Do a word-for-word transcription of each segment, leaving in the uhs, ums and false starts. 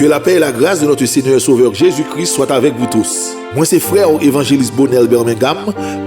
Que la paix et la grâce de notre Seigneur et Sauveur Jésus-Christ soient avec vous tous. Mwen se frè w evanjelis Bonel Bermengam.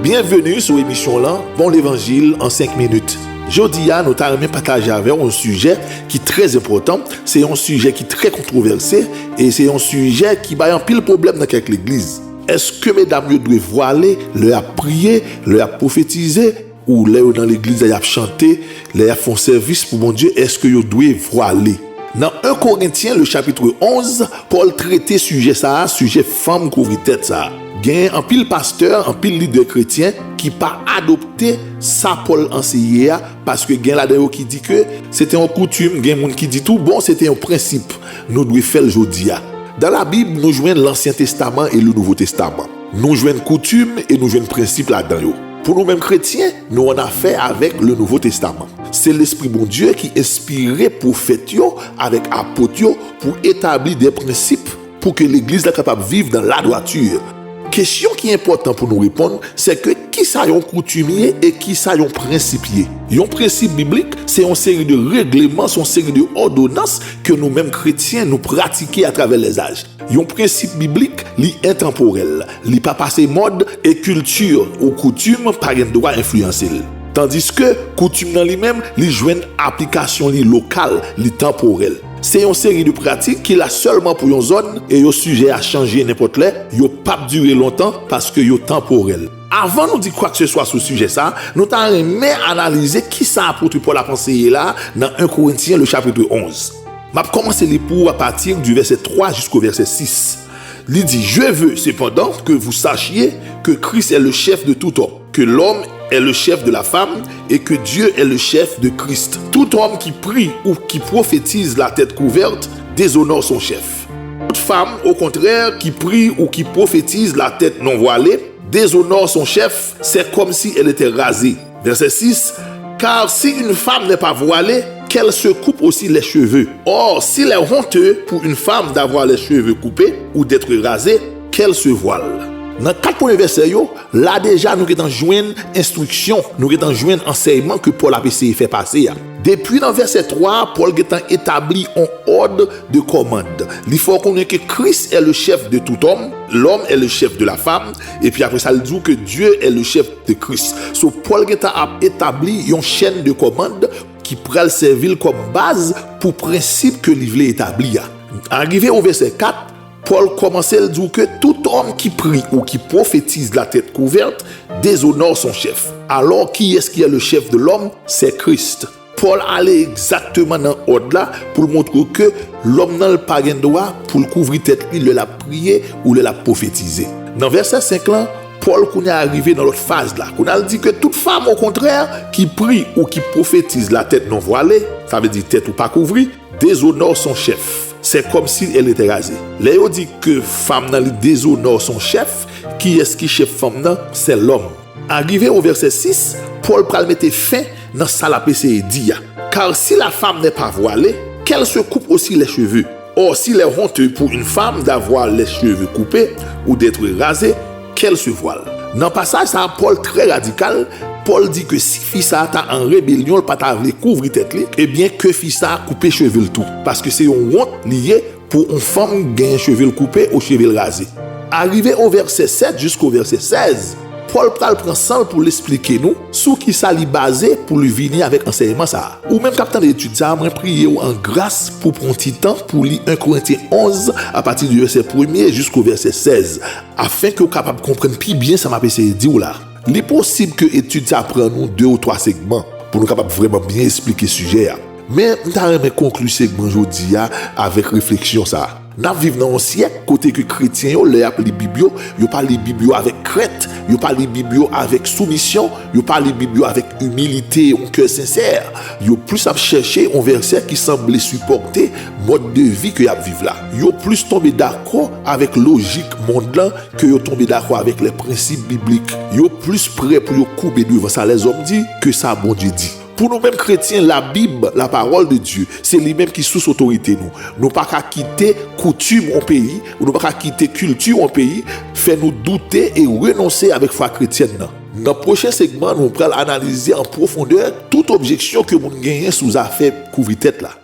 Byenveni sou emisyon lan, Bon Levanjil an senk minit. Jodi a, nou ta renmen pataje avè w yon sijè ki trè enpòtan. Se yon sijè ki trè kontwovèse e se yon sijè ki bay anpil pwoblèm nan kèk legliz. Èske medam yo dwe vwale lè y ap priye, lè y ap pwofetize, ou lè yo nan legliz la, y ap chante, lè y ap fè yon sèvis pou Bondye, èske yo dwe vwale? Nan en Korentyen, le chapitre onze, Pòl trete sijè sa a, sijè fanm kouvri tèt sa a. Gen anpil pastè, anpil lidè kretyen ki pa adopte sa Pòl anseye a, paske gen ladan yo ki di ke se te yon koutim, gen moun ki di tou, bon, se te yon prensip, nou dwe fè l jodi a. Dan Labib, nou jwenn Lansyen Testaman e le Nouvo Testaman. Nou jwenn koutim e nou jwenn prensip ladan yo. Pou nou menm kretyen, nou annafè avèk le Nouvo Testaman. Se Lespri Bondye ki enspire pwofèt yo avèk apot yo pou etabli de prensip pou ke legliz la kapab viv dan ladwati. Kesyon ki enpòtan pou nou reponn, se ke kisa yon koutim ye e kisa yon prensip ye? Yon prensip biblik, se yon seri de regleman, se yon seri de òdonans ke nou menm kretyen nou pratike atravè lèzaj. Yon prensip biblik, li entanporèl, li pa pase mòd e kilti ou koutim pa gen dwa enfliyanse l. Tandiske koutim nan li menm, li jwenn aplikasyon li lokal, li tanporèl. Se yon seri de pratik ki la sèlman pou yon zòn e yo sijè a chanje nenpòt lè, yo p ap dire lontan paske yo tanporèl. Avan nou di kwakseswa sou sijè sa, nou ta renmen analize kisa apot Pòl ap anseye la nan en Korentyen, le chapitre onze. M ap kòmanse li pou ou apati di vèsè twa jisko vèsè sis. Li di, Je veux cependant que vous sachiez que Christ est le chef de tout homme, que l'homme est le chef de la femme et que Dieu est le chef de Christ. Tout homme qui prie ou qui prophétise la tête couverte déshonore son chef. Toute femme, au contraire, qui prie ou qui prophétise la tête non voilée, déshonore son chef, c'est comme si elle était rasée. Verset six, Car si une femme n'est pas voilée, qu'elle se coupe aussi les cheveux. Or, s'il est honteux pour une femme d'avoir les cheveux coupés ou d'être rasée, qu'elle se voile. Nan kat premye vèsè yo, la deja nou gentan jwenn enstriksyon, nou gentan jwenn ansèyman ke Pòl ap eseye fè pase a. Depi nan vèsè twa a, Pòl gentan etabli yon òd de kòmand. Li fè w konnen ke Christ est le chef de tout homme, l'homme est le chef de la femme, epi apre sa, li di w ke Dieu est le chef de Christ. So, Pòl gentan ap etabli yon chèn de kòmand ki pral sèvi l kòm baz pou prensip ke li vle etabli a. Arive o vèsè kat, Pòl kòmanse l di w ke tout homme qui prie ou qui prophétise la tête couverte déshonore son chef. Alors, qui est-ce qui est le chef de l'homme? C'est Christ. Pòl ale egzakteman nan òd la pou l montre w ke lòm nan l pa gen dwa pou l kouvri tèt li lè l ap priye ou lè l ap pwofetize. Nan vèsè senk lan, Pòl kounye a rive nan lòt faz la. Kounye a l di ke tout femme, au contraire, qui prie ou qui prophétise la tête non voilée, sa vle di tèt ou pa kouvri, déshonore son chef. C'est comme si elle était rasée. Lè yo di ke fanm nan li déshonore son chef, kiyès ki chèf fanm nan? C'est l'homme. Arive o vèsè sis, Pòl pral mete fen nan sa l ap eseye di a. Car si la femme n'est pas voilée, qu'elle se coupe aussi les cheveux. Or, s'il est honteux pour une femme d'avoir les cheveux coupés ou d'être rasée, qu'elle se voile. Nan pasaj sa a, Pòl trè radikal. Pòl di ke si fi sa a ta an rebelyon, l pa ta vle kouvri tèt li, ebyen ke fi sa a koupe cheve l tou. Paske se yon wont li ye pou yon fanm genyen cheve l koupe ou cheve l raze. Arive o vèsè sèt jisko vèsè sèz, Pòl pral pran san l pou l esplike nou sou kisa li baze pou li vini avèk ansèyman sa a. Ou menm k ap tande etid sa a, mwen priye w an gras pou pran ti tan pou li en Korentyen onz, apati de vèsè premye jisko vèsè sèz, afenke w kapab konprann pi byen sa m ap eseye di w la. Li posib ke etid sa a pran nou de ou twa segman pou nou kapab vrèman byen esplike sijè a. Men, m ta renmen konkli segman jodi a avèk refleksyon sa a. N ap viv nan yon syèk kote ke kretyen yo, lè y ap li Bib yo, yo pa li Bib yo avèk krent, yo pa li Bib yo avèk soumisyon, yo pa li Bib yo avèk imilite, yon kè sensè. Yo plis ap chèche yon vèsè ki sanble sipòte mòd de vi ke y ap viv la. Yo plis tonbe dakò avèk lojik mond lan ke yo tonbe dakò avèk lè prensip biblik. Yo plis prè pou yo koube devan sa lèzòm di ke sa Bondye di. Pou nou menm kretyen, Labib, la parole de Dieu, se li menm ki sous otorite nou. Nou pa ka kite koutim yon peyi, nou pa ka kite kilti yon peyi fè nou doute e renonse avèk fwa kretyèn nan. Nan pwochen segman, nou pral analize an pwofondè tout objeksyon ke moun genyen sou zafè kouvri tèt la.